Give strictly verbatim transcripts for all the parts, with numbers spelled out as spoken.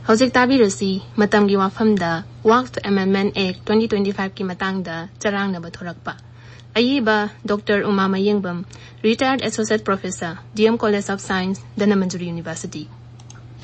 ꯍꯧꯖꯤꯛ ꯇꯥꯕꯤꯔꯁꯤ ꯃꯇꯝꯒꯤ ꯋꯥꯐꯝꯗ Waqf Amendment Act twenty twenty-five ꯀꯤ ꯃꯇꯥꯡꯗ ꯆꯔꯥꯡꯅꯕ ꯊꯣꯔꯛꯄ꯫ ꯑꯏꯕ doctor Uma Mayengbam, Retired Associate Professor, D M College of Science, Dhanamanjuri University꯫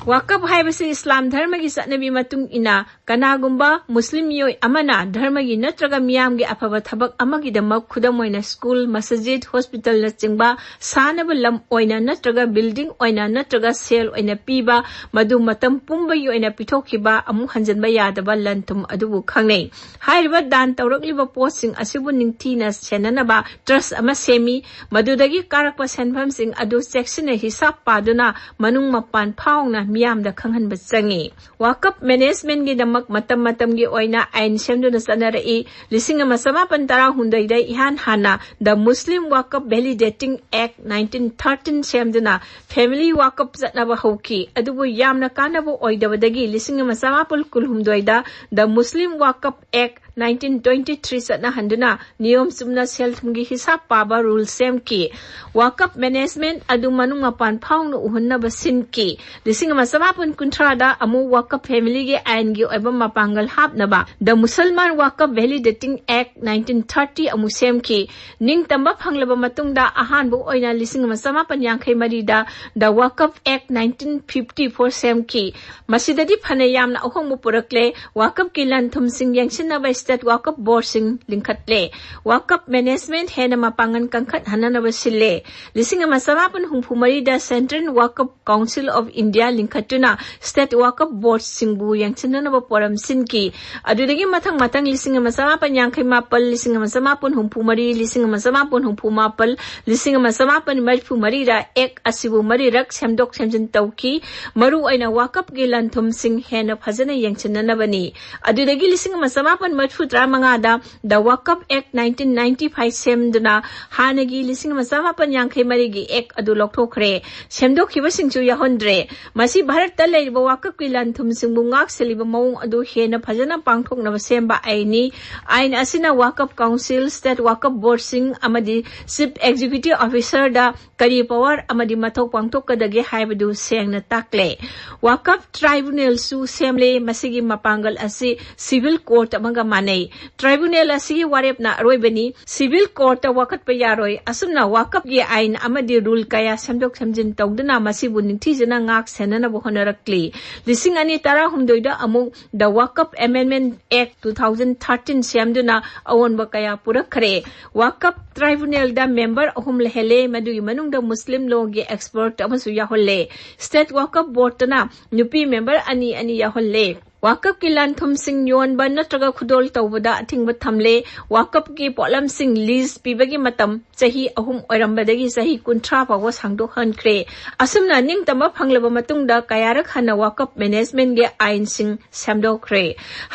ꯋꯥꯀꯞ ꯍꯥꯏꯕꯁꯤ ꯏꯁꯂꯥꯝ ꯙꯔꯃꯒꯤ ꯆꯠꯅꯕꯤ ꯃꯇꯨꯡ ꯏꯟꯅ ꯀꯅꯥꯒꯨꯝꯕ ꯃꯨꯁꯂꯤꯝ ꯃꯤꯑꯣꯏ ꯑꯃꯅ ꯙꯔꯃꯒꯤ ꯅꯠꯇ꯭ꯔꯒ ꯃꯤꯌꯥꯝꯒꯤ ꯑꯐꯕ ꯊꯕꯛ ꯑꯃꯒꯤꯗꯃꯛ, ꯈꯨꯗꯝ ꯑꯣꯏꯅ ꯁ꯭ꯀꯨꯜ, ꯃꯁꯖꯤꯗ, ꯍꯣꯁꯄꯤꯇꯥꯜꯅꯆꯤꯡꯕ ꯁꯥꯅꯕ ꯂꯝ ꯑꯣꯏꯅ ꯅꯠꯇ꯭ꯔꯒ ꯕꯤꯜꯗꯤꯡ ꯑꯣꯏꯅ ꯅꯠꯇ꯭ꯔꯒ ꯁꯦꯜ ꯑꯣꯏꯅ ꯄꯤꯕ, ꯃꯗꯨ ꯃꯇꯝ ꯄꯨꯝꯕꯒꯤ ꯑꯣꯏꯅ ꯄꯤꯊꯣꯛꯈꯤꯕ ꯑꯃꯨꯛ ꯍꯟꯖꯤꯟꯕ ꯌꯥꯗꯕ ꯂꯟ ꯊꯨꯝ ꯑꯗꯨꯕꯨ ꯈꯪꯅꯩ꯫ ꯍꯥꯏꯔꯤꯕ ꯗꯥꯟ ꯇꯧꯔꯛꯂꯤꯕ ꯄꯣꯠꯁꯤꯡ ꯑꯁꯤꯕꯨ ꯅꯤꯡꯊꯤꯅ ꯁꯦꯟꯅꯅꯕ ꯇ꯭ꯔꯁ ꯑꯃ ꯁꯦꯝꯃꯤ꯫ ꯃꯗꯨꯗꯒꯤ ꯀꯥꯔꯛꯄ ꯁꯦꯟꯐꯝꯁꯤꯡ ꯑꯗꯨ ꯆꯦꯛꯁꯤꯟꯅ ꯍꯤꯁꯥꯞ ꯄꯥꯗꯨꯅ ꯃꯅꯨꯡ ꯃꯄꯥꯟ ꯐꯥꯎꯅ ꯃꯤꯌꯥꯝꯗ ꯈꯪꯍꯟꯕ ꯆꯪꯏ꯫ ꯋꯥꯀꯞ ꯃꯦꯅꯦꯖꯃꯦꯟꯒꯤꯗꯃꯛ ꯃꯇꯝ ꯃꯇꯝꯒꯤ ꯑꯣꯏꯅ ꯑꯥꯏꯟ ꯁꯦꯝꯗꯨꯅ ꯆꯠꯅꯔꯛꯏ꯫ ꯂꯤꯁꯤꯡ ꯑꯃ ꯆꯃꯥꯄꯟ ꯇꯔꯥꯍꯨꯝꯗꯣꯏꯗ ꯏꯍꯥꯟ ꯍꯥꯟꯅ The Muslim Waqf Validating Act nineteen thirteen ꯁꯦꯝꯗꯨꯅ ꯐꯦꯃꯤꯂꯤ ꯋꯥꯀꯞ ꯆꯠꯅꯕ ꯍꯧꯈꯤ꯫ ꯑꯗꯨꯕꯨ ꯌꯥꯝꯅ ꯀꯥꯟꯅꯕ ꯑꯣꯏꯗꯕꯗꯒꯤ ꯂꯤꯁꯤꯡ ꯑꯃ ꯆꯃꯥꯄꯜ ꯀꯨꯟꯍꯨꯝꯗꯣꯏꯗ The Muslim Waqf Act nineteen twenty-three ꯆꯠꯅꯍꯟꯗꯨꯅ ꯅꯤꯌꯣꯝ ꯆꯨꯝꯅ ꯁꯦꯜ ꯊꯨꯝꯒꯤ ꯍꯤꯁꯥꯞ ꯄꯥꯕ ꯔꯨꯜ ꯁꯦꯝꯈꯤ꯫ ꯋꯥꯀꯞ ꯃꯦꯅꯦꯖꯃꯦꯟ ꯑꯗꯨ ꯃꯅꯨꯡ ꯃꯄꯥꯟ ꯐꯥꯎꯅ ꯎꯍꯟꯅꯕ ꯁꯤꯟꯈꯤ꯫ ꯂꯤꯁꯤꯡ ꯑꯃ ꯆꯃꯥꯄꯟ ꯀꯨꯟꯊ꯭ꯔꯥꯗ ꯑꯃꯨꯛ ꯋꯥꯀꯞ ꯐꯦꯃꯤꯂꯤꯒꯤ ꯑꯥꯏꯟꯒꯤ ꯑꯣꯏꯕ ꯃꯄꯥꯡꯒꯜ ꯍꯥꯞꯅꯕ The Muslim Waqf Validating Act nineteen thirty ꯑꯃꯨꯛ ꯁꯦꯝꯈꯤ꯫ ꯅꯤꯡꯇꯝꯕ ꯐꯪꯂꯕ ꯃꯇꯨꯡꯗ ꯑꯍꯥꯟꯕ ꯑꯣꯏꯅ ꯂꯤꯁꯤꯡ ꯑꯃ ꯆꯃꯥꯄꯟ ꯌꯥꯡꯈꯩ ꯃꯔꯤꯗ The Waqf Act nineteen fifty-four ꯁꯦꯝꯈꯤ꯫ ꯃꯁꯤꯗꯗꯤ ꯐꯅ ꯌꯥꯝꯅ ꯑꯍꯣꯡꯕ ꯄꯨꯔꯛꯂꯦ꯫ ꯋꯥꯀꯞꯀꯤ ꯂꯟ ꯊꯨꯝꯁꯤꯡ ꯌꯦꯡꯁꯤꯟꯅꯕ ꯁ꯭ꯇꯦꯠ ꯋꯥꯀꯞ ꯕꯣꯔꯗꯁꯤꯡ ꯂꯤꯡꯈꯠꯂꯦ꯫ ꯋꯥꯀꯞ ꯃꯦꯅꯦꯖꯃꯦꯟ ꯍꯦꯟꯅ ꯃꯄꯥꯡꯒꯜ ꯀꯟꯈꯠꯍꯟꯅꯅꯕ ꯁꯤꯜꯂꯦ꯫ ꯂꯤꯁꯤꯡ ꯑꯃ ꯆꯃꯥꯄꯟ ꯍꯨꯝꯐꯨ ꯃꯔꯤꯗ Central Waqf Council of India ꯂꯤꯡꯈꯠꯇꯨꯅ ꯁ꯭ꯇꯦꯠ ꯋꯥꯀꯞ ꯕꯣꯔꯗꯁꯤꯡꯕꯨ ꯌꯦꯡꯁꯤꯟꯅꯅꯕ ꯄꯣꯔꯝ ꯁꯤꯟꯈꯤ꯫ ꯑꯗꯨꯗꯒꯤ ꯃꯊꯪ ꯃꯊꯪ ꯂꯤꯁꯤꯡ ꯑꯃ ꯆꯃꯥꯄꯟ ꯌꯥꯡꯈꯩ ꯃꯥꯄꯜ, ꯂꯤꯁꯤꯡ ꯑꯃ ꯆꯃꯥꯄꯟ ꯍꯨꯝꯐꯨ ꯃꯔꯤ, ꯂꯤꯁꯤꯡ ꯑꯃ ꯆꯃꯥꯄꯟ ꯍꯨꯝꯐꯨ ꯃꯥꯄꯜ, ꯂꯤꯁꯤꯡ ꯑꯃ ꯆꯃꯥꯄꯟ ꯃꯔꯤꯐꯨ ꯃꯔꯤꯗ ꯑꯦꯛ ꯑꯁꯤꯕꯨ ꯃꯔꯤꯔꯛ ꯁꯦꯝꯗꯣꯛ ꯁꯦꯝꯖꯤꯟ ꯇꯧꯈꯤ꯫ ꯃꯔꯨꯑꯣꯏꯅ ꯋꯥꯀꯞꯀꯤ ꯂꯟ ꯊꯨꯝꯁꯤꯡ ꯍꯦꯟꯅ ꯐꯖꯅ ꯌꯦꯡꯁꯤꯟꯅꯅꯕꯅꯤ꯫ ꯑꯗꯨꯗꯒꯤ ꯂꯤꯁꯤꯡ ꯑꯃ ꯆꯃꯥꯄꯟ ꯇꯔꯥꯃꯉꯥꯗ The Waqf Act nineteen ninety five ꯁꯦꯝꯗꯨꯅ ꯍꯥꯟꯅꯒꯤ ꯂꯤꯁꯤꯡ ꯑꯃ ꯆꯃꯥꯄꯟ ꯌꯥꯡꯈꯩ ꯃꯔꯤꯒꯤ Act ꯑꯗꯨ ꯂꯧꯊꯣꯛꯈ꯭ꯔꯦ꯫ ꯁꯦꯝꯗꯣꯛꯈꯤꯕꯁꯤꯡꯁꯨ ꯌꯥꯎꯍꯟꯗ꯭ꯔꯦ꯫ ꯃꯁꯤ ꯚꯥꯔꯠꯇ ꯂꯩꯔꯤꯕ ꯋꯥꯀꯞꯀꯤ ꯂꯟ ꯊꯨꯝꯁꯤꯡꯕꯨ ꯉꯥꯛ ꯁꯦꯜꯂꯤꯕ ꯃꯑꯣꯡ ꯑꯗꯨ ꯍꯦꯟꯅ ꯐꯖꯅ ꯄꯥꯡꯊꯣꯛꯅꯕ ꯁꯦꯝꯕ ꯑꯥꯏꯟꯅꯤ꯫ ꯑꯥꯏꯟ ꯑꯁꯤꯅ ꯋꯥꯀꯞ ꯀꯥꯎꯟꯁꯤꯜ, ꯁ꯭ꯇꯦꯠ ꯋꯥꯀꯞ ꯕꯣꯔꯗꯁꯤꯡ ꯑꯃꯗꯤ ꯆꯤꯐ ꯑꯦꯛꯖꯤꯀ꯭ꯌꯨꯇꯤꯚ ꯑꯣꯐꯤꯁꯔꯗ ꯀꯔꯤ ꯄꯋꯥꯔ ꯑꯃꯗꯤ ꯃꯊꯧ ꯄꯥꯡꯊꯣꯛꯀꯗꯒꯦ ꯍꯥꯏꯕꯗꯨ ꯁꯦꯡꯅ ꯇꯥꯛꯂꯦ꯫ ꯋꯥꯀꯞ ꯇ꯭ꯔꯥꯏꯕꯨꯅꯦꯜꯁꯨ ꯁꯦꯝꯂꯦ꯫ ꯃꯁꯤꯒꯤ ꯃꯄꯥꯡꯒꯜ ꯑꯁꯤ ꯁꯤꯚꯤꯜ ꯀꯣꯔꯠ ꯑꯃꯒ ꯃꯥꯟꯅꯩ꯫ ꯇ꯭ꯔꯥꯏꯕꯨꯅꯦꯜ ꯑꯁꯤꯒꯤ ꯋꯥꯔꯦꯞꯅ ꯑꯔꯣꯏꯕꯅꯤ꯫ ꯁꯤꯚꯤꯜ ꯀꯣꯔꯠꯇ ꯋꯥꯀꯠꯄ ꯌꯥꯔꯣꯏ꯫ ꯑꯁꯨꯝꯅ ꯋꯥꯀꯞꯀꯤ ꯑꯥꯏꯟ ꯑꯃꯗꯤ ꯔꯨꯜ ꯀꯌꯥ ꯁꯦꯝꯗꯣꯛ ꯁꯦꯝꯖꯤꯟ ꯇꯧꯗꯨꯅ ꯃꯁꯤꯕꯨ ꯅꯤꯡꯊꯤꯖꯅ ꯉꯥꯛ ꯁꯦꯟꯅꯅꯕ ꯍꯣꯠꯅꯔꯛꯂꯤ꯫ ꯂꯤꯁꯤꯡ ꯑꯅꯤ ꯇꯔꯥꯍꯨꯝꯗꯣꯏꯗ ꯑꯃꯨꯛ The Waqf Amendment Act two thousand thirteen ꯁꯦꯝꯗꯨꯅ ꯑꯑꯣꯟꯕ ꯀꯌꯥ ꯄꯨꯔꯛꯈ꯭ꯔꯦ꯫ ꯋꯥꯀꯞ ꯇ꯭ꯔꯥꯏꯕꯨꯅꯦꯜꯗ ꯃꯦꯝꯕꯔ ꯑꯍꯨꯝ ꯂꯩꯍꯜꯂꯦ꯫ ꯃꯗꯨꯒꯤ ꯃꯅꯨꯡꯗ ꯃꯨꯁꯂꯤꯝ ꯂꯣꯒꯤ ꯑꯦꯛꯁꯄꯔꯠ ꯑꯃꯁꯨ ꯌꯥꯎꯍꯜꯂꯦ꯫ ꯁ꯭ꯇꯦꯠ ꯋꯥꯀꯞ ꯕꯣꯔꯗꯇꯅ ꯅꯨꯄꯤ ꯃꯦꯝꯕꯔ ꯑꯅꯤ ꯑꯅꯤ ꯌꯥꯎꯍꯜꯂꯦ꯫ ꯋꯥꯀꯞꯀꯤ ꯂꯟ ꯊꯨꯝꯁꯤꯡ ꯌꯣꯟꯕ ꯅꯠꯇ꯭ꯔꯒ ꯈꯨꯗꯣꯜ ꯇꯧꯕꯗ ꯑꯊꯤꯡꯕ ꯊꯝꯂꯦ꯫ ꯋꯥꯀꯞꯀꯤ ꯄꯣꯠꯂꯝꯁꯤꯡ ꯂꯤꯖ ꯄꯤꯕꯒꯤ ꯃꯇꯝ ꯆꯍꯤ ꯑꯍꯨꯝ ꯑꯣꯏꯔꯝꯕꯗꯒꯤ ꯆꯍꯤ ꯀꯨꯟꯊ꯭ꯔꯥ ꯐꯥꯎꯕ ꯁꯥꯡꯗꯣꯛꯍꯟꯈ꯭ꯔꯦ꯫ ꯑꯁꯨꯝꯅ ꯅꯤꯡꯇꯝꯕ ꯐꯪꯂꯕ ꯃꯇꯨꯡꯗ ꯀꯌꯥꯔꯛ ꯍꯟꯅ ꯋꯥꯀꯞ ꯃꯦꯅꯦꯖꯃꯦꯟꯒꯤ ꯑꯥꯏꯟꯁꯤꯡ ꯁꯦꯝꯗꯣꯛꯈ꯭ꯔꯦ꯫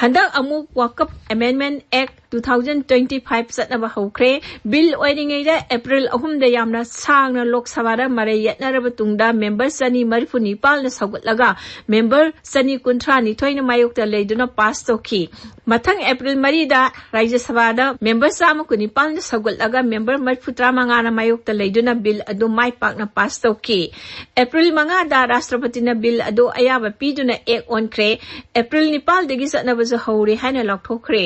ꯍꯟꯗꯛ ꯑꯃꯨꯛ ꯋꯥꯀꯞ ꯑꯦꯃꯦꯟꯃꯦꯟ ꯑꯦꯛ two thousand twenty five ꯆꯠꯅꯕ ꯍꯧꯈ꯭ꯔꯦ꯫ ꯕꯤꯜ ꯑꯣꯏꯔꯤꯉꯩꯗ ꯑꯦꯄ꯭ꯔꯤꯜ ꯑꯍꯨꯝꯗ ꯌꯥꯝꯅ ꯁꯥꯡꯅ ꯂꯣꯛ ꯁꯚꯥꯗ ꯃꯔꯩ ꯌꯦꯠꯅꯔꯕ ꯇꯨꯡꯗ ꯃꯦꯝꯕꯔ ꯆꯅꯤ ꯃꯔꯤꯐꯨ ꯅꯤꯄꯥꯜꯅ ꯁꯧꯒꯠꯂꯒ ꯃꯦꯝꯕꯔ ꯆꯅꯤ ꯀꯨꯟꯊ꯭ꯔꯥ ꯅꯤꯊꯣꯏꯅ ꯃꯥꯌꯣꯛꯇ ꯂꯩꯗꯨꯅ ꯄꯥꯁ ꯇꯧꯈꯤ꯫ ꯃꯊꯪ ꯑꯦꯄ꯭ꯔꯤꯜ ꯃꯔꯤꯗ ꯔꯥꯖ꯭ꯌ ꯁꯚꯥꯗ ꯃꯦꯝꯕꯔ ꯆꯥꯝꯃ ꯀꯨꯟꯅꯤꯄꯥꯜꯅ ꯁꯧꯒꯠꯂꯒ ꯃꯦꯝꯕꯔ ꯃꯔꯤꯐꯨ ꯇꯔꯥꯃꯉꯥꯅ ꯃꯥꯌꯣꯛꯇ ꯂꯩꯗꯨꯅ ꯕꯤꯜ ꯑꯗꯨ ꯃꯥꯏ ꯄꯥꯛꯅ ꯄꯥꯁ ꯇꯧꯈꯤ꯫ ꯑꯦꯄ꯭ꯔꯤꯜ ꯃꯉꯥꯗ ꯔꯥꯁꯇ꯭ꯔꯄꯇꯤꯅ ꯕꯤꯜ ꯑꯗꯨ ꯑꯌꯥꯕ ꯄꯤꯗꯨꯅ ꯑꯦꯛ ꯑꯣꯟꯈ꯭ꯔꯦ꯫ ꯑꯦꯄ꯭ꯔꯤꯜ ꯅꯤꯄꯥꯜꯗꯒꯤ ꯆꯠꯅꯕꯁꯨ ꯍꯧꯔꯦ ꯍꯥꯏꯅ ꯂꯥꯎꯊꯣꯛꯈ꯭ꯔꯦ꯫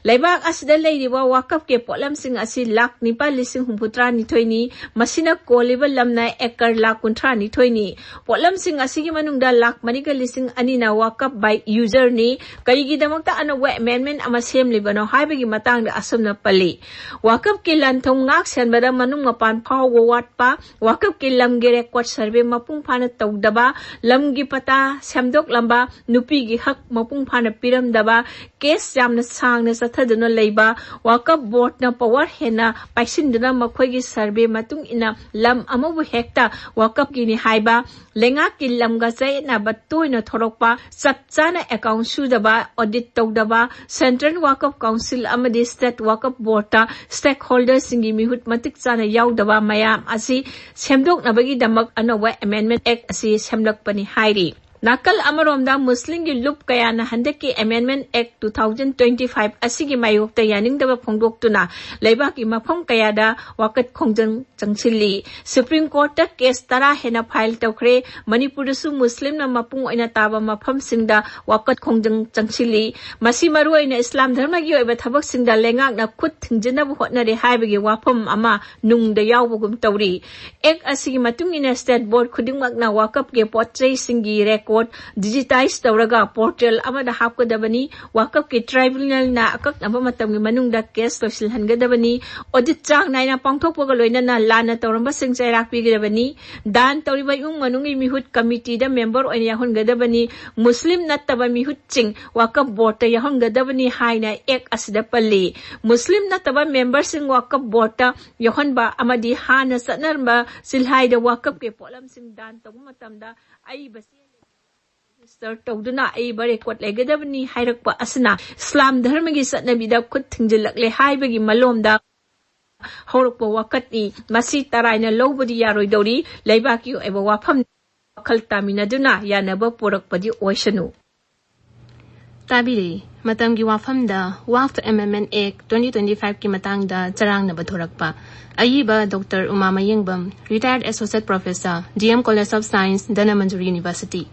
ꯂꯩꯕꯥꯛ ꯑꯁꯤꯗ ꯂꯩꯔꯤꯕ ꯋꯥꯀꯞꯀꯤ ꯄꯣꯠꯂꯝꯁꯤꯡ ꯑꯁꯤ ꯂꯥꯈ ꯅꯤꯄꯥꯜ ꯂꯤꯁꯤꯡ ꯍꯨꯝꯐꯨꯇꯔꯥ ꯅꯤꯊꯣꯏꯅꯤ꯫ ꯃꯁꯤꯅ ꯀꯣꯜꯂꯤꯕ ꯂꯝꯅ ꯑꯦꯀꯔ ꯂꯥꯈ ꯀꯨꯟꯊ꯭ꯔꯥ ꯅꯤꯊꯣꯏꯅꯤ꯫ ꯄꯣꯠꯂꯝꯁꯤꯡ ꯑꯁꯤꯒꯤ ꯃꯅꯨꯡꯗ ꯂꯥꯈ ꯃꯔꯤꯒ ꯂꯤꯁꯤꯡ ꯑꯅꯤꯅ ꯋꯥꯀꯞ ꯕꯥꯏ ꯌꯨꯖꯔꯅꯤ꯫ ꯀꯔꯤꯒꯤꯗꯃꯛꯇ ꯑꯅꯧꯕ ꯑꯦꯃꯦꯟꯃꯦꯟ ꯑꯃ ꯁꯦꯝꯂꯤꯕꯅꯣ ꯍꯥꯏꯕꯒꯤ ꯃꯇꯥꯡꯗ ꯑꯁꯨꯝꯅ ꯄꯜꯂꯤ, ꯋꯥꯀꯞꯀꯤ ꯂꯟ ꯊꯨꯝ ꯉꯥꯛ ꯁꯦꯟꯕꯗ ꯃꯅꯨꯡ ꯃꯄꯥꯟ ꯐꯥꯎꯕ ꯋꯥꯠꯄ, ꯋꯥꯀꯞꯀꯤ ꯂꯝꯒꯤ ꯔꯦꯀꯣꯔꯗ ꯁꯔꯚꯦ ꯃꯄꯨꯡ ꯐꯥꯅ ꯇꯧꯗꯕ, ꯂꯝꯒꯤ ꯄꯇꯥ ꯁꯦꯝꯗꯣꯛꯂꯝꯕ, ꯅꯨꯄꯤꯒꯤ ꯍꯛ ꯃꯄꯨꯡ ꯐꯥꯅ ꯄꯤꯔꯝꯗꯕ, ꯀꯦꯁ ꯌꯥꯝꯅ ꯁꯥꯡꯅ ꯆꯠꯊꯗꯨꯅ ꯂꯩꯕ ꯋꯥꯀꯞ ꯕꯣꯔꯗꯅ ꯄꯋꯥꯔ ꯍꯦꯟꯅ ꯄꯥꯏꯁꯤꯟꯗꯨꯅ ꯃꯈꯣꯏꯒꯤ ꯁꯔꯚꯦ ꯃꯇꯨꯡ ꯏꯟꯅ ꯂꯝ ꯑꯃꯕꯨ ꯍꯦꯛꯇ ꯋꯥꯀꯞꯀꯤꯅꯤ ꯍꯥꯏꯕ, ꯂꯩꯉꯥꯛꯀꯤ ꯂꯝꯒ ꯆꯌꯦꯠꯅꯕ ꯇꯣꯏꯅ ꯊꯣꯔꯛꯄ, ꯆꯞ ꯆꯥꯅ ꯑꯦꯀꯥꯎꯟ ꯁꯨꯗꯕ, ꯑꯣꯗꯤꯠ ꯇꯧꯗꯕ, ꯁꯦꯟꯇ꯭ꯔꯦꯜ ꯋꯥꯀꯞ ꯀꯥꯎꯟꯁꯤꯜ ꯑꯃꯗꯤ ꯁ꯭ꯇꯦꯠ ꯋꯥꯀꯞ ꯕꯣꯔꯗꯇ ꯁ꯭ꯇꯦꯛ ꯍꯣꯜꯗꯔꯁꯤꯡꯒꯤ ꯃꯤꯍꯨꯠ ꯃꯇꯤꯛ ꯆꯥꯅ ꯌꯥꯎꯗꯕ ꯃꯌꯥꯝ ꯑꯁꯤ ꯁꯦꯝꯗꯣꯛꯅꯕꯒꯤꯗꯃꯛ ꯑꯅꯧꯕ ꯑꯦꯃꯦꯟꯗꯃꯦꯟ ꯑꯦꯛ ꯑꯁꯤ ꯁꯦꯝꯂꯛꯄꯅꯤ ꯍꯥꯏꯔꯤ꯫ ꯅꯥꯀꯜ ꯑꯃꯔꯣꯝꯗ ꯃꯨꯁꯂꯤꯝꯒꯤ ꯂꯨꯞ ꯀꯌꯥꯅ ꯍꯟꯗꯛꯀꯤ ꯑꯦꯃꯦꯟꯗꯃꯦꯟ ꯑꯦꯛ ꯇꯨ ꯊꯥꯎꯖꯟ ꯇ꯭ꯋꯦꯟꯇꯤ ꯐꯥꯏꯚ ꯑꯁꯤꯒꯤ ꯃꯥꯌꯣꯛꯇ ꯌꯥꯅꯤꯡꯗꯕ ꯐꯣꯡꯗꯣꯛꯇꯨꯅ ꯂꯩꯕꯥꯛꯀꯤ ꯃꯐꯝ ꯀꯌꯥꯗ ꯋꯥꯀꯠ ꯈꯣꯡꯖꯪ ꯆꯪꯁꯤꯜꯂꯤ꯫ ꯁꯨꯄ꯭ꯔꯤꯝ ꯀꯣꯔꯠꯇ ꯀꯦꯁ ꯇꯔꯥ ꯍꯦꯟꯅ ꯐꯥꯏꯜ ꯇꯧꯈ꯭ꯔꯦ꯫ ꯃꯅꯤꯄꯨꯔꯗꯁꯨ ꯃꯨꯁꯂꯤꯝꯅ ꯃꯄꯨꯡ ꯑꯣꯏꯅ ꯇꯥꯕ ꯃꯐꯝꯁꯤꯡꯗ ꯋꯥꯀꯠ ꯈꯣꯡꯖꯪ ꯆꯪꯁꯤꯜꯂꯤ꯫ ꯃꯁꯤ ꯃꯔꯨꯑꯣꯏꯅ ꯏꯁꯂꯥꯝ ꯙꯔꯃꯒꯤ ꯑꯣꯏꯕ ꯊꯕꯛꯁꯤꯡꯗ ꯂꯩꯉꯥꯛꯅ ꯈꯨꯠ ꯊꯤꯡꯖꯤꯟꯅꯕ ꯍꯣꯠꯅꯔꯦ ꯍꯥꯏꯕꯒꯤ ꯋꯥꯐꯝ ꯑꯃ ꯅꯨꯡꯗ ꯌꯥꯎꯕꯒꯨꯝ ꯇꯧꯔꯤ꯫ ꯑꯦꯛ ꯑꯁꯤꯒꯤ ꯃꯇꯨꯡ ꯏꯟꯅ ꯁ꯭ꯇꯦꯠ ꯕꯣꯔꯗ ꯈꯨꯗꯤꯡꯃꯛꯅ ꯋꯥꯀꯞꯀꯤ ꯄꯣꯠ ꯆꯩꯁꯤꯡꯒꯤ ꯔꯦꯀꯣꯔꯗ ꯗꯤꯖꯤꯇꯥꯏꯖ ꯇꯧꯔꯒ ꯄꯣꯔꯇꯦꯜ ꯑꯃꯗ ꯍꯥꯞꯀꯗꯕꯅꯤ꯫ ꯋꯥꯀꯞꯀꯤ ꯇ꯭ꯔꯥꯏꯕꯨꯅꯦꯜꯅ ꯑꯀꯛꯅꯕ ꯃꯇꯝꯒꯤ ꯃꯅꯨꯡꯗ ꯀꯦꯁ ꯂꯣꯏꯁꯤꯜꯍꯟꯒꯗꯕꯅꯤ꯫ ꯑꯣꯗꯤꯠ ꯆꯥꯡ ꯅꯥꯏꯅ ꯄꯥꯡꯊꯣꯛꯄꯒ ꯂꯣꯏꯅꯅ ꯂꯥꯟꯅ ꯇꯧꯔꯝꯕꯁꯤꯡ ꯆꯩꯔꯥꯛ ꯄꯤꯒꯗꯕꯅꯤ꯫ ꯗꯥꯟ ꯇꯧꯔꯤꯕ ꯏꯃꯨꯡ ꯃꯅꯨꯡꯒꯤ ꯃꯤꯍꯨꯠ ꯀꯃꯤꯇꯤꯗ ꯃꯦꯝꯕꯔ ꯑꯣꯏꯅ ꯌꯥꯎꯍꯟꯒꯗꯕꯅꯤ꯫ ꯃꯨꯁꯂꯤꯝ ꯅꯠꯇꯕ ꯃꯤꯍꯨꯠꯁꯤꯡ ꯋꯥꯀꯞ ꯕꯣꯔꯗꯇ ꯌꯥꯎꯍꯟꯒꯗꯕꯅꯤ ꯍꯥꯏꯅ ꯑꯦꯛ ꯑꯁꯤꯗ ꯄꯜꯂꯤ꯫ ꯃꯨꯁꯂꯤꯝ ꯅꯠꯇꯕ ꯃꯦꯝꯕꯔꯁꯤꯡ ꯋꯥꯀꯞ ꯕꯣꯔꯗꯇ ꯌꯥꯎꯍꯟꯕ ꯑꯃꯗꯤ ꯍꯥꯟꯅ ꯆꯠꯅꯔꯝꯕ ꯆꯤꯜꯍꯥꯏꯗ ꯋꯥꯀꯞꯀꯤ ꯄꯣꯠꯂꯝꯁꯤꯡ ꯗꯥꯟ ꯇꯧꯕ ꯃꯇꯝꯗ ꯑꯏꯕ ꯆꯦ ꯔꯦꯖꯤꯁꯇꯔ ꯇꯧꯗꯨꯅ ꯑꯏꯕ ꯔꯦꯀꯣꯔꯗ ꯂꯩꯒꯗꯕꯅꯤ ꯍꯥꯏꯔꯛꯄ ꯑꯁꯤꯅ ꯏꯁꯂꯥꯝ ꯙꯔꯃꯒꯤ ꯆꯠꯅꯕꯤꯗ ꯈꯨꯠ ꯊꯤꯡꯖꯤꯜꯂꯛꯂꯦ ꯍꯥꯏꯕꯒꯤ ꯃꯂꯣꯝꯗ ꯍꯧꯔꯛꯄ ꯋꯥꯀꯠꯅꯤ꯫ ꯃꯁꯤ ꯇꯔꯥꯏꯅ ꯂꯧꯕꯗꯤ ꯌꯥꯔꯣꯏꯗꯧꯔꯤ꯫ ꯂꯩꯕꯥꯛꯀꯤ ꯑꯣꯏꯕ ꯋꯥꯐꯝ ꯋꯥꯈꯜ ꯇꯥꯃꯤꯟꯅꯗꯨꯅ ꯌꯥꯅꯕ ꯄꯨꯔꯛꯄꯗꯤ ꯑꯣꯏꯁꯅꯨ꯫ ꯇꯥꯕꯤꯔꯤ꯫ ꯃꯇꯝꯒꯤ ꯋꯥꯐꯝꯗ ꯋꯥꯐ ꯑꯦꯃꯦꯟꯗꯃꯦꯟ ꯑꯦꯛ ꯇ꯭ꯋꯦꯟꯇꯤ ꯇ꯭ꯋꯦꯟꯇꯤ ꯐꯥꯏꯚꯀꯤ ꯃꯇꯥꯡꯗ ꯆꯔꯥꯡꯅꯕ ꯊꯣꯔꯛꯄ꯫ ꯑꯏꯕ doctor Uma Mayengbam, retired associate professor, D M College of Science, Dhanamanjuri University꯫